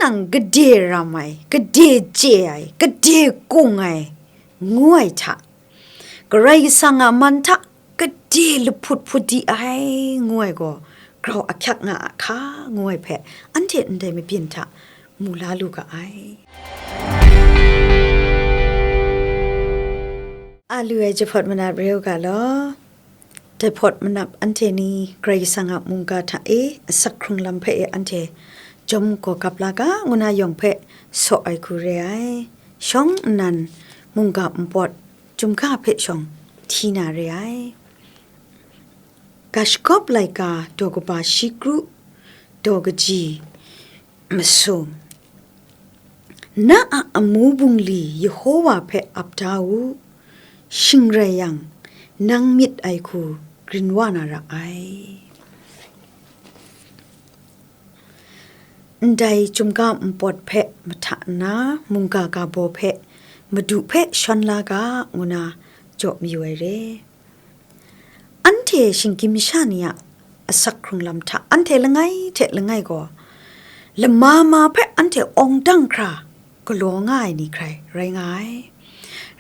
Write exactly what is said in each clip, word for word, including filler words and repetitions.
nang gade ram ai, gade chye ai, gade kung ai, ngu ai hta, Karai Kasang a man hta gade lahput hput di ai, ngu ai gaw, grau ahkyak nga a hka, ngu ai hpe, anhte ndai mabyin hta mu la lu ga ai. A lu ai jahpawt manat re u ga law. Dai hpawt manap anhte ni Karai Kasang a mungga hta e asak hkrung lam hpe e anhte jawm gaw gap la ga, ngu na yawng hpe saw ai hku re ai. Shawng nnan mungga npawt, chyum ga hpe shawng hti na re ai. Ga shagawp laika daw kaba shi kru, daw kaji masum. Na a amu bungli Yehowa hpe ap da u, shing rai yang, nang myit ai hku grin wa na ra ai. Ndai chyum ga npawt hpe mahta nna, mungga ga baw hpe, Madu hpe shawn la ga, ngu na jaw mayu ai re. Anhte shinggyim masha ni a asak hkrung lam hta anhte langai hte langai gaw, lama ma hpe anhte awng dang hkra galaw nga ai ni hkrai rai nga ai.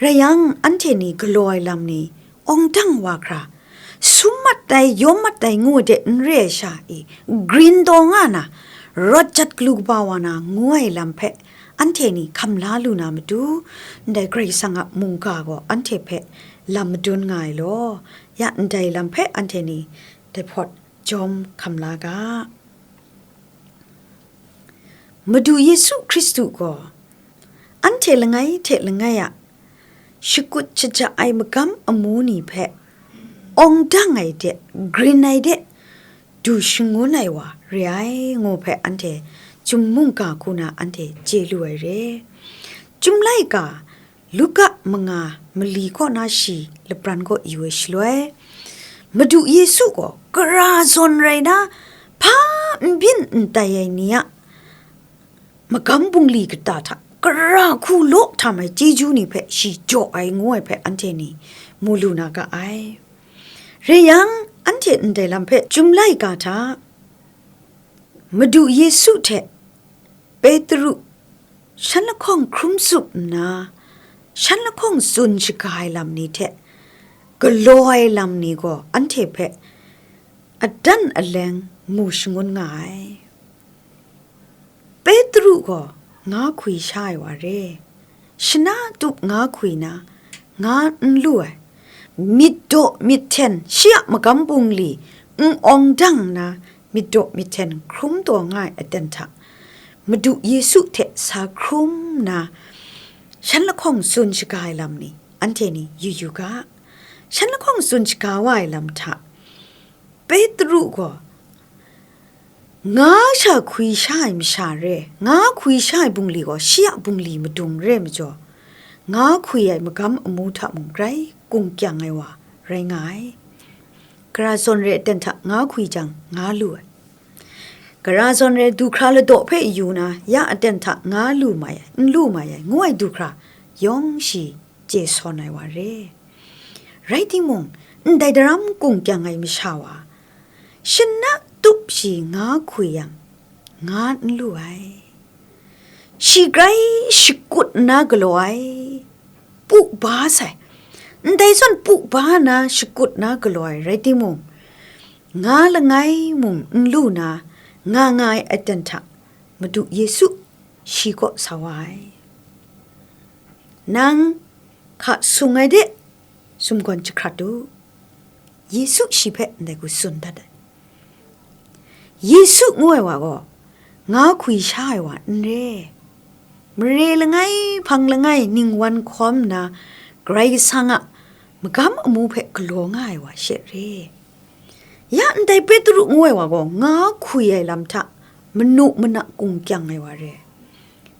Rai yang, anhte ni galaw ai lam ni awng dang wa hkra, sum mat ai, yawm mat ai ngu de n re ai sha e, grin taw nga na, rawt jat galu kaba wa na ngu ai lam hpe anhte ni hkam la lu na matu, ndai Karai Kasang a mungga gaw anhte hpe lam madun nga ai law, ya ndai lam hpe anhte ni dai hpawt jawm hkam la ga. Madu Yesu Hkristu gaw anhte langai hte langai a shakut shaja ai magam amu ni hpe awng dang ai de, grin ai de, du shangun ai wa re ai, ngu hpe anhte chyum mungga hku na anhte chye lu ai re. Chyum laika, Luka manga mali kaw na shi lapran kaw yu ai shaloi, Madu Yesu gaw gara zawn rai na, hpa n byin n tai ai ni a magam bungli kata hta gara hku law htam ai chyeju ni hpe shi jaw ai ngu ai hpe anhte ni mu lu na ga ai. Rai yang, anhte ndai lam hpe chyum laika hta Madu Yesu hte Petru shan lahkawng hkrum tsup nna, shan lahkawng tsun shaga ai lam ni hte galaw ai lam ni gaw anhte hpe adan aleng mu shangun nga ai. Petru gaw nga hkwi sha ai wa re. Shana tup nga hkwi na, nga n lu ai. Myit daw myit hten shi a magam bungli n awng dang nna, myit daw myit hten hkrum taw nga ai aten hta, Madu Yesu hte sa hkrum nna, shan lahkawng tsun shaga ai lam ni, anhte ni yu yu ga. Shan lahkawng tsun shaga wa ai lam hta, Petru gaw nga sha hkwi sha ai masha re, nga hkwi sha ai bungli gaw shi a bungli madung re majaw, nga hkwi ai magam amu hta mung grai kung kyang ai wa rai nga ai. Gara zawn re aten hta nga hkwi jang, nga lu ai. Gara zawn re du hkra ladaw hpe yu na, ya aten hta nga lu mai ai, n lu mai ai, ngu ai du hkra yawng shi chye sawn ai wa re. Rai timung, ndai daram kung kyang ai masha wa, shana tup shi nga hkwi yang, nga n lu ai. Shi grai shakut nna galaw ai, pu ba sai. Ndai zawn pu ba na shakut nna galaw ai rai timung, nga langai mung n lu na, nga nga ai aten hta Madu Yesu shi kaw sa wa ai. Nang hka sung ai de, sumgawn jahkrat u. Yesu shi hpe ndai hku tsun dat ai. Yesu ngu ai wa gaw, nga hkwi sha ai wa n re. Mare langai, hpang langai, ningwan hkawm nna, Karai Kasang a magam amu hpe galaw nga ai wa she re. Ya ndai Petru ngu ai wa gaw, nga hkwi ai lam hta manu mana kung kyang ai wa re.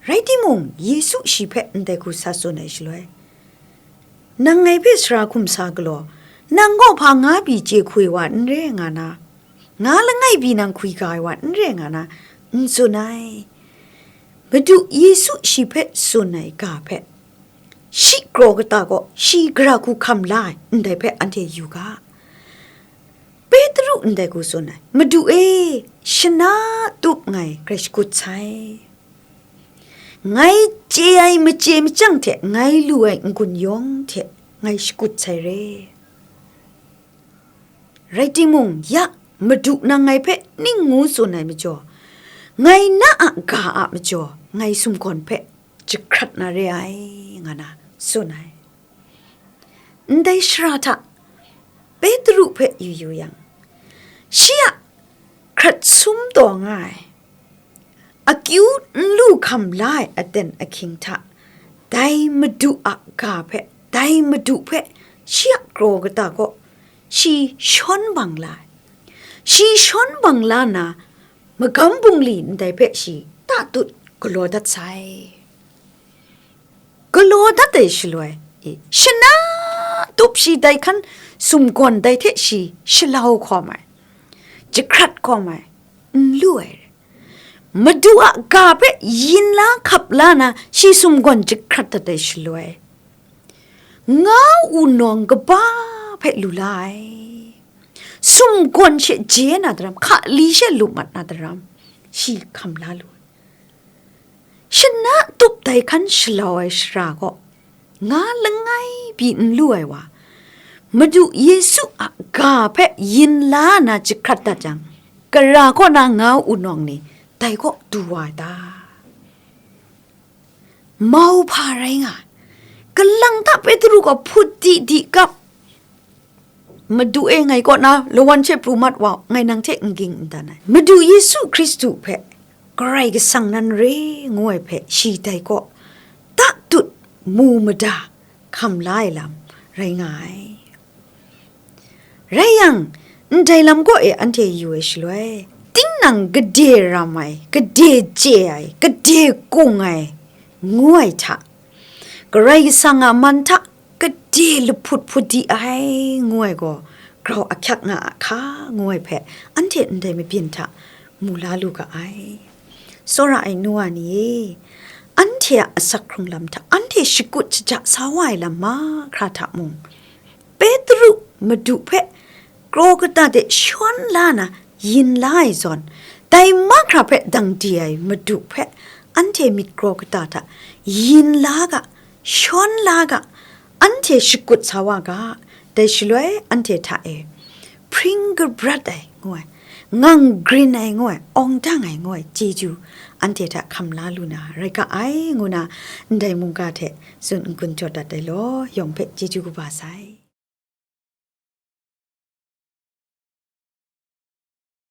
Rai timung, Yesu shi hpe ndai hku sa tsun ai shaloi, nang ngai hpe sara hkum sa galaw, nang gaw hpa nga pyi chye hkwi wa n re nga na, nga langai pyi nang hkwi ga ai wa n re nga na, n tsun ai. Madu Yesu shi hpe tsun ai ga hpe, shi kraw kata gaw shi gara hku hkam la ai, ndai hpe anhte yu ga. Petru ndai hku tsun ai, Madu e, shana tup ngai grai shakut sai. Ngai chye ai machye machyang hte ngai lu ai n-gun yawng hte ngai shakut sai re. Rai timung, ya, Madu nang ngai hpe ning ngu tsun ai majaw, ngai na a ga a majaw, ngai sumgawn hpe jahkrat na re ai, nga na tsun ai. Ndai shara hta Petru hpe yu yu yang, shi a hkrat sum taw nga ai, akyu nlu hkam la ai aten ahkying hta, dai Madu a ga hpe, dai Madu hpe shi a kraw kata kaw shi shawn bang la ai. Shi shawn bang la na, magam bungli ndai hpe shi tatut galaw dat sai. Galaw dat ai shaloi, e, shana tup shi dai hkan sumgawn dai hte shi shalau hkawm ai, jahkrat hkawm ai, n lu ai. Madu a ga hpe yin la hkap la na, shi sumgawn jahkrat dat ai shaloi, nga u nawng kaba hpe lu la ai. Sumgawn she je na daram, hka li she lu mat na daram, shi hkam la lu ai. Shana tup dai hkan shalau ai shara gaw, nga langai pyi n lu ai wa, Madu Yesu a ga hpe yin la na jahkrat dat jang, gara kaw na nga u nawng ni dai kaw du wa ai ta? Mau hpa rai nga ai. Kalang ta Petru gaw hput di di kap, "Madu e, ngai kaw na lawan she pru mat wa u, ngai nang hte n ging n dan ai." Madu Yesu Hkristu hpe Karai Kasang nan re ngu ai hpe shi dai kaw tatut mu mada hkam la ai lam rai nga ai. Rai yang, ndai lam kaw e anhte yu ai shaloi, tinang gade ram ai, gade chye ai, gade kung ai, ngu ai hta, Karai Kasang a man hta gade lahput hput di ai, ngu ai gaw, grau ahkyak nga a hka, ngu ai hpe, anhte ndai mabyin hta mu la lu ga ai. Tsawra ai nu wa ni e, anhte a asak hkrung lam hta anhte shakut shaja sa wa ai lam mahkra hta mung, Petru Madu hpe kraw kata de shawn la na yin la ai zawn, dai mahkra hpe dang di ai Madu hpe anhte myit kraw kata hta yin la ga, shawn la ga, anhte shakut sa wa ga, dai shaloi anhte hta e, hpring kabrat ai, ngu ai, ngang grin ai, ngu ai, awng dang ai, ngu ai, chyeju anhte hta hkam la lu na rai ga ai, ngu na ndai mungga hte tsun n-gun jaw dat ai law, yawng hpe chyeju kaba sai.